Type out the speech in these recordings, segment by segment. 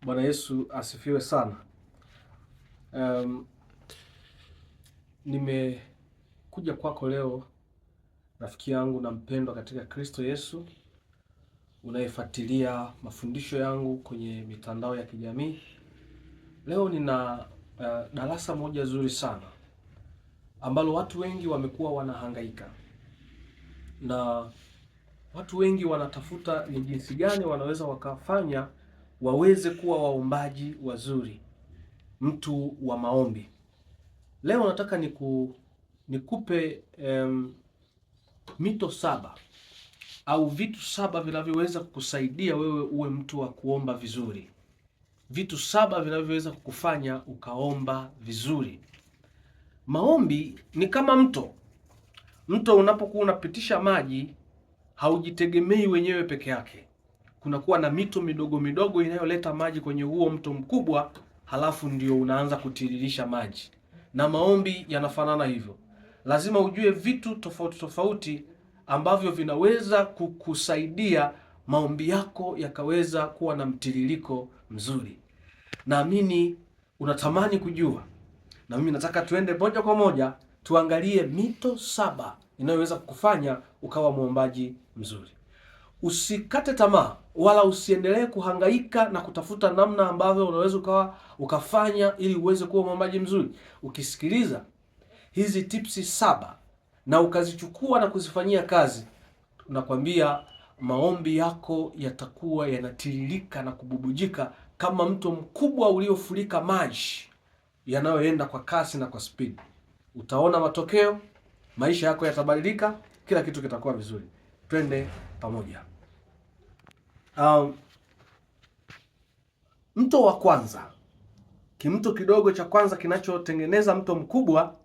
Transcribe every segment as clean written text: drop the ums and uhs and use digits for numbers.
Bwana Yesu asifiwe sana. Um, nimekuja kwako leo rafiki yangu na mpendwa katika Kristo Yesu unayefuatilia mafundisho yangu kwenye mitandao ya kijamii. Leo nina darasa moja zuri sana ambalo watu wengi wamekuwa wanahangaika na watu wengi wanatafuta ni jinsi gani wanaweza wakafanya waweze kuwa waombaji wazuri, mtu wa maombi. Leo nataka nikupe mito saba au vitu saba vinavyoweza kukusaidia wewe uwe mtu wa kuomba vizuri, vitu saba vinavyoweza kukufanya ukaomba vizuri. Maombi ni kama mto. Mto unapokuwa unapitisha maji haujitegemei wenyewe peke yake kunakuwa na mito midogo midogo inayoleta maji kwenye huo mto mkubwa, halafu ndio unaanza kutiririsha maji. Na maombi yanafanana hivyo, lazima ujue vitu tofauti tofauti ambavyo vinaweza kukusaidia maombi yako yakaweza kuwa na mtiririko mzuri. Naamini unatamani kujua, na mimi nataka tuende moja kwa moja tuangalie mito saba inayoweza kukufanya ukawa mwombaji mzuri. Usikate tamaa wala usiendelee kuhangaika na kutafuta namna ambavyo unaweza ukawa ukafanya ili uweze kuwa mwombaji mzuri. Ukisikiliza hizi tipsi saba na ukazichukua na kuzifanyia kazi, nakwambia maombi yako yatakuwa yanatiririka na kububujika kama mto mkubwa uliofurika maji yanayoenda kwa kasi na kwa spidi. Utaona matokeo, maisha yako yatabadilika, kila kitu kitakuwa vizuri. Twende pamoja. Mto wa kwanza, kimto kidogo cha kwanza kinachotengeneza mto mkubwa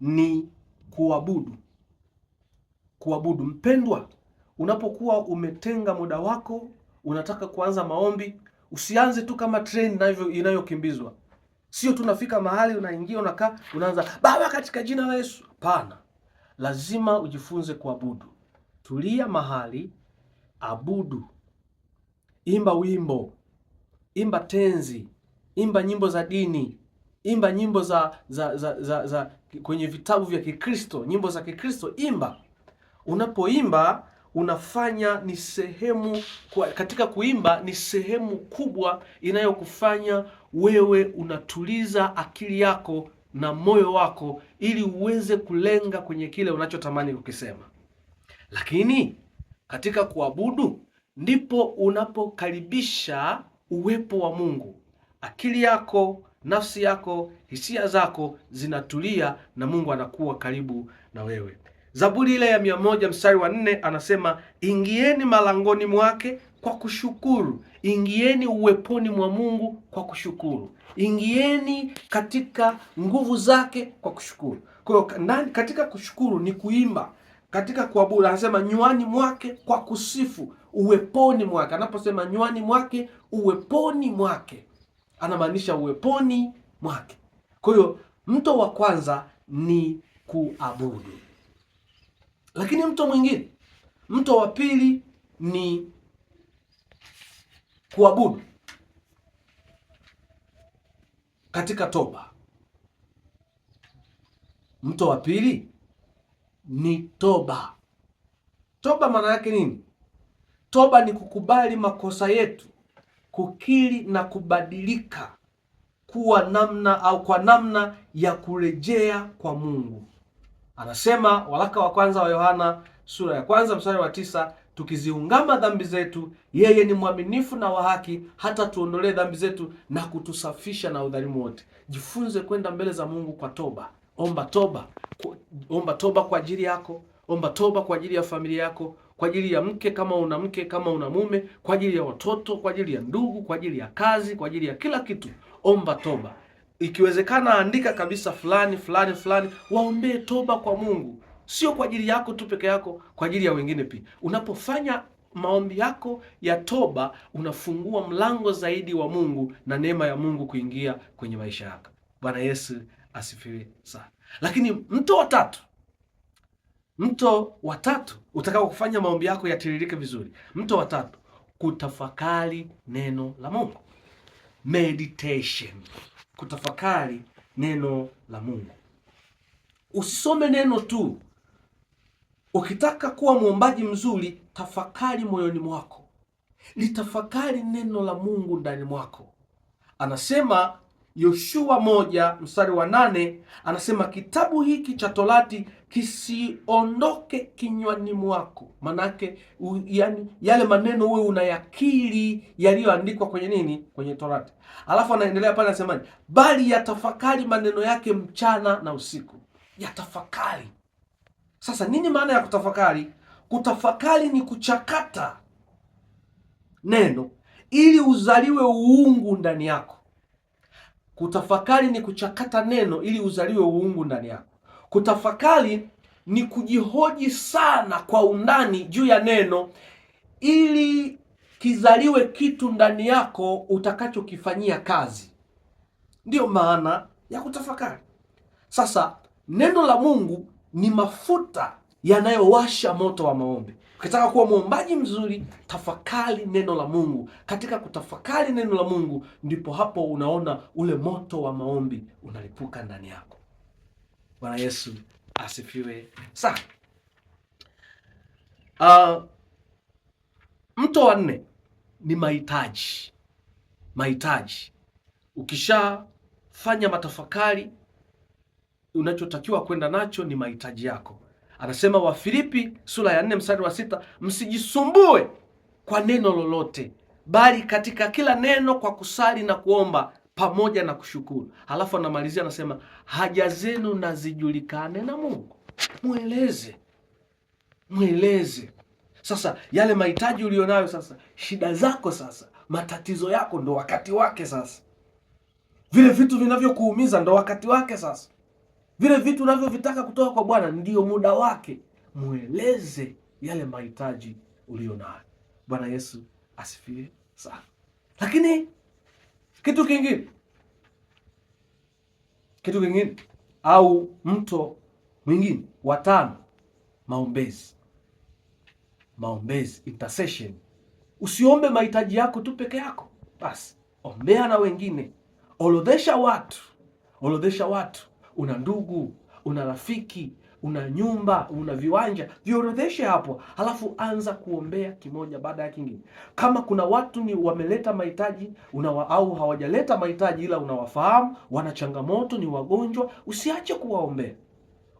ni kuabudu. Kuabudu mpendwa, unapokuwa umetenga muda wako unataka kuanza maombi, usianze tu kama treni inayokimbizwa. Sio tu unafika mahali unaingia unakaa unaanza Baba katika jina la Yesu. Hapana, lazima ujifunze kuabudu. Tulia mahali, abudu, imba wimbo, imba tenzi, imba nyimbo za dini, imba nyimbo za kwenye vitabu vya Kikristo, nyimbo za Kikristo imba. Unapoimba unafanya ni sehemu kwa, katika kuimba ni sehemu kubwa inayokufanya wewe unatuliza akili yako na moyo wako ili uweze kulenga kwenye kile unachotamani kukisema. Lakini katika kuabudu ndipo unapokaribisha uwepo wa Mungu. Akili yako, nafsi yako, hisia zako zinatulia na Mungu anakuwa karibu na wewe. Zaburi ile ya 100 mstari wa 4 anasema, ingieni malangoni mwake kwa kushukuru, ingieni uweponi mwa Mungu kwa kushukuru, ingieni katika nguvu zake kwa kushukuru. Kwa hiyo katika kushukuru ni kuimba, katika kuabudu anasema nywani mwake kwa kusifu, uweponi mwake. Anaposema nywani mwake, uweponi mwake, anamaanisha uweponi mwake. Kwa hiyo mto wa kwanza ni kuabudu, lakini mto mwingine, mto wa pili ni kuabudu katika toba. Mto wa pili ni toba. Toba maana yake nini? Toba ni kukubali makosa yetu, kukiri na kubadilika kuwa namna au kwa namna ya kurejea kwa Mungu. Anasema waraka wa kwanza wa Yohana sura ya kwanza mstari wa 9, tukiziungama dhambi zetu, yeye ni mwaminifu na wa haki hata tuondolee dhambi zetu na kutusafisha na udhalimu wote. Jifunze kwenda mbele za Mungu kwa toba. Omba toba, omba toba kwa ajili yako, omba toba kwa ajili ya familia yako, kwa ajili ya mke kama una mke, kama una mume, kwa ajili ya watoto, kwa ajili ya ndugu, kwa ajili ya kazi, kwa ajili ya kila kitu. Omba toba, ikiwezekana andika kabisa fulani fulani fulani, waombee toba kwa Mungu, sio kwa ajili yako tu peke yako, kwa ajili ya wengine pia. Unapofanya maombi yako ya toba, unafungua mlango zaidi wa Mungu na neema ya Mungu kuingia kwenye maisha yako. Bwana Yesu asifiwe sana. Lakini mto wa tatu, mto wa tatu utakao kufanya maombi yako yatiririke vizuri, mto wa tatu, kutafakari neno la Mungu. Meditation, kutafakari neno la Mungu. Usisome neno tu. Ukitaka kuwa mwombaji mzuri, tafakari moyoni mwako, litafakari neno la Mungu ndani mwako. Anasema Yoshua 1 mstari wa 8, anasema kitabu hiki cha Torati kisiondoke kinywani mwako. Manake yani, yale maneno uwe unayakiri yaliyoandikwa kwenye nini? Kwenye Torati. Alafu anaendelea pale, anasemaje? Bali yatafakari maneno yake mchana na usiku. Yatafakari. Sasa nini maana ya kutafakari? Kutafakari ni kuchakata neno ili uzaliwe uungu ndani yako. Kutafakari ni kuchakata neno ili uzaliwe uungu ndani yako. Kutafakari ni kujihoji sana kwa undani juu ya neno ili kizaliwe kitu ndani yako utakachokifanyia kazi. Ndiyo maana ya kutafakari. Sasa neno la Mungu ni mafuta yanayowasha moto wa maombi. Ukitaka kuwa mwombaji mzuri, tafakari neno la Mungu. Katika kutafakari neno la Mungu, ndipo hapo unaona ule moto wa maombi unalipuka ndani yako. Bwana Yesu asifiwe sana. Mto wa nne ni mahitaji. Mahitaji. Ukishafanya matafakari, unachotakiwa kwenda nacho ni mahitaji yako. Anasema Wafilipi sura ya 4 mstari wa 6, msijisumbue kwa neno lolote, bali katika kila neno kwa kusali na kuomba pamoja na kushukuru. Halafu anamalizia anasema, haja zenu na zijulikane na Mungu. Mweleze, mweleze sasa yale mahitaji ulionayo sasa, shida zako sasa, matatizo yako, ndo wakati wake sasa. Vile vitu vinavyokuumiza ndo wakati wake sasa. Vile vitu unavyovitaka kutoka kwa Bwana ndiyo muda wake. Mweleze yale mahitaji ulionayo. Bwana Yesu asifiwe sana. Lakini kitu kingine, kitu kingine au mto mwingine wa tano, maombezi. Maombezi, intercession. Usiombe mahitaji yako tu peke yako basi, ombea na wengine, orodhesha watu, orodhesha watu. Una ndugu, una rafiki, una nyumba, una viwanja, viorodheshe hapo, halafu anza kuombea kimoja baada ya kingine. Kama kuna watu ni wameleta mahitaji au hawajaleta mahitaji, ila unawafahamu wana changamoto, ni wagonjwa, usiache kuwaombea.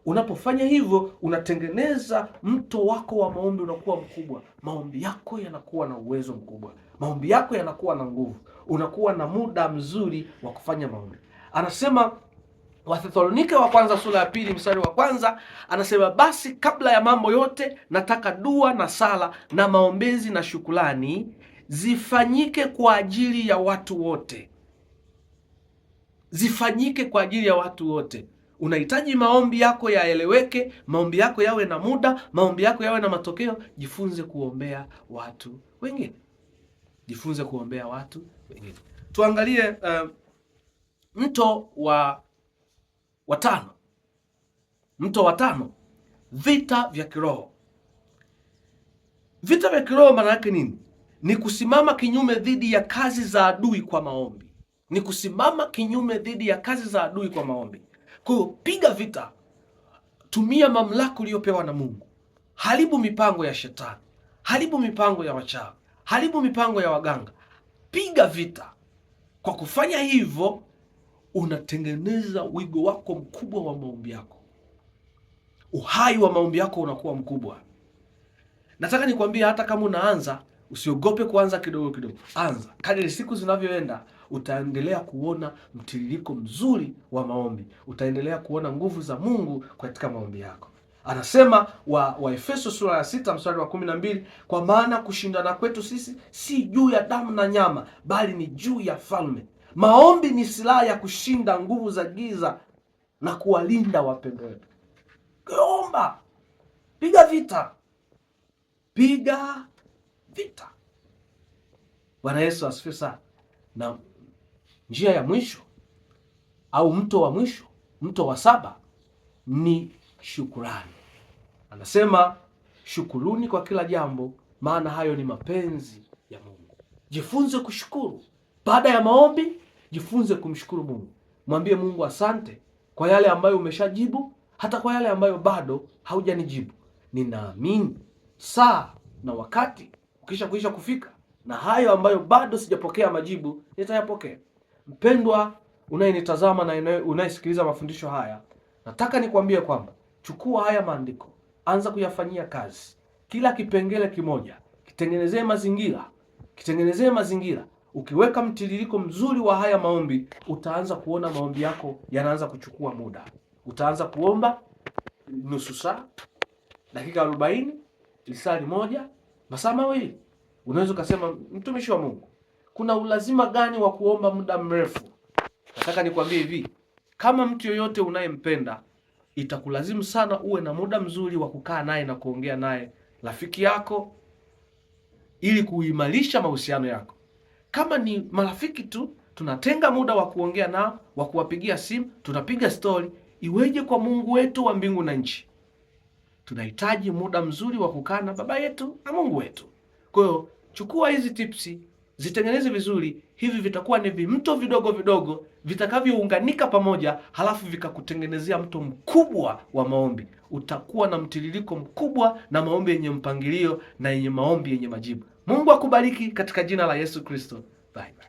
Unapofanya hivyo, unatengeneza mto wako wa maombi unakuwa mkubwa, maombi yako yanakuwa na uwezo mkubwa, maombi yako yanakuwa na nguvu, unakuwa na muda mzuri wa kufanya maombi. Anasema Wathesalonike wa kwanza sura ya 2 mstari wa 1, anasema basi kabla ya mambo yote nataka dua na sala na maombezi na shukrani zifanyike kwa ajili ya watu wote. Zifanyike kwa ajili ya watu wote. Unahitaji maombi yako yaeleweke, maombi yako yawe na muda, maombi yako yawe na matokeo. Jifunze kuombea watu wengine, jifunze kuombea watu wengine. Tuangalie mto wa tano, mto wa tano, vita vya kiroho. Vita vya kiroho maana yake nini? Ni kusimama kinyume dhidi ya kazi za adui kwa maombi. Ni kusimama kinyume dhidi ya kazi za adui kwa maombi. Kwa hiyo piga vita, tumia mamlaka uliyopewa na Mungu, haribu mipango ya shetani, haribu mipango ya wachawi, haribu mipango ya waganga, piga vita. Kwa kufanya hivyo, unatengeneza wigo wako mkubwa wa maombi yako, uhai wa maombi yako unakuwa mkubwa. Nataka nikwambie, hata kama unaanza, usiogope kuanza kidogo kidogo. Anza kadiri siku zinavyoenda, utaendelea kuona mtiririko mzuri wa maombi, utaendelea kuona nguvu za Mungu katika maombi yako. Anasema Waefeso sura ya 6 mstari wa 12, kwa maana kushindana kwetu sisi si juu ya damu na nyama, bali ni juu ya falme. Maombi ni silaha ya kushinda nguvu za giza na kuwalinda wapendwa wetu. Omba, piga vita, piga vita. Bwana Yesu asifiwe sana. Na njia ya mwisho au mto wa mwisho, mto wa saba ni shukurani. Anasema shukuruni kwa kila jambo, maana hayo ni mapenzi ya Mungu. Jifunze kushukuru. Baada ya maombi, jifunze kumshukuru Mungu. Mwambie Mungu asante kwa yale ambayo umeshajibu, hata kwa yale ambayo bado haujanijibu. Ninaamini saa na wakati ukisha kuisha kufika, na hayo ambayo bado sijapokea majibu nitayapokea. Mpendwa unayenitazama na unayesikiliza mafundisho haya, nataka nikwambie kwamba chukua haya maandiko, anza kuyafanyia kazi. Kila kipengele kimoja kitengenezee mazingira, kitengenezee mazingira. Ukiweka mtiririko mzuri wa haya maombi, utaanza kuona maombi yako yanaanza kuchukua muda. Utaanza kuomba nusu saa, dakika 40, lisaa moja, masaa 2. Unaweza ukasema, mtumishi wa Mungu, kuna ulazima gani wa kuomba muda mrefu? Nataka nikwambie hivi, kama mtu yoyote unayempenda, itakulazimu sana uwe na muda mzuri wa kukaa naye na kuongea naye, rafiki yako, ili kuimarisha mahusiano yako. Kama ni marafiki tu, tunatenga muda wa kuongea nao, wa kuwapigia simu, tunapiga stori. Iweje kwa Mungu wetu wa mbingu na nchi? Tunahitaji muda mzuri wa kukaa na baba yetu na Mungu wetu. Kwa hiyo chukua hizi tipsi, zitengeneze vizuri. Hivi vitakuwa ni vimto vidogo vidogo vitakavyounganika pamoja, halafu vikakutengenezea mto mkubwa wa maombi. Utakuwa na mtiririko mkubwa na maombi yenye mpangilio na yenye maombi yenye majibu. Mungu akubariki katika jina la Yesu Kristo. Bye bye.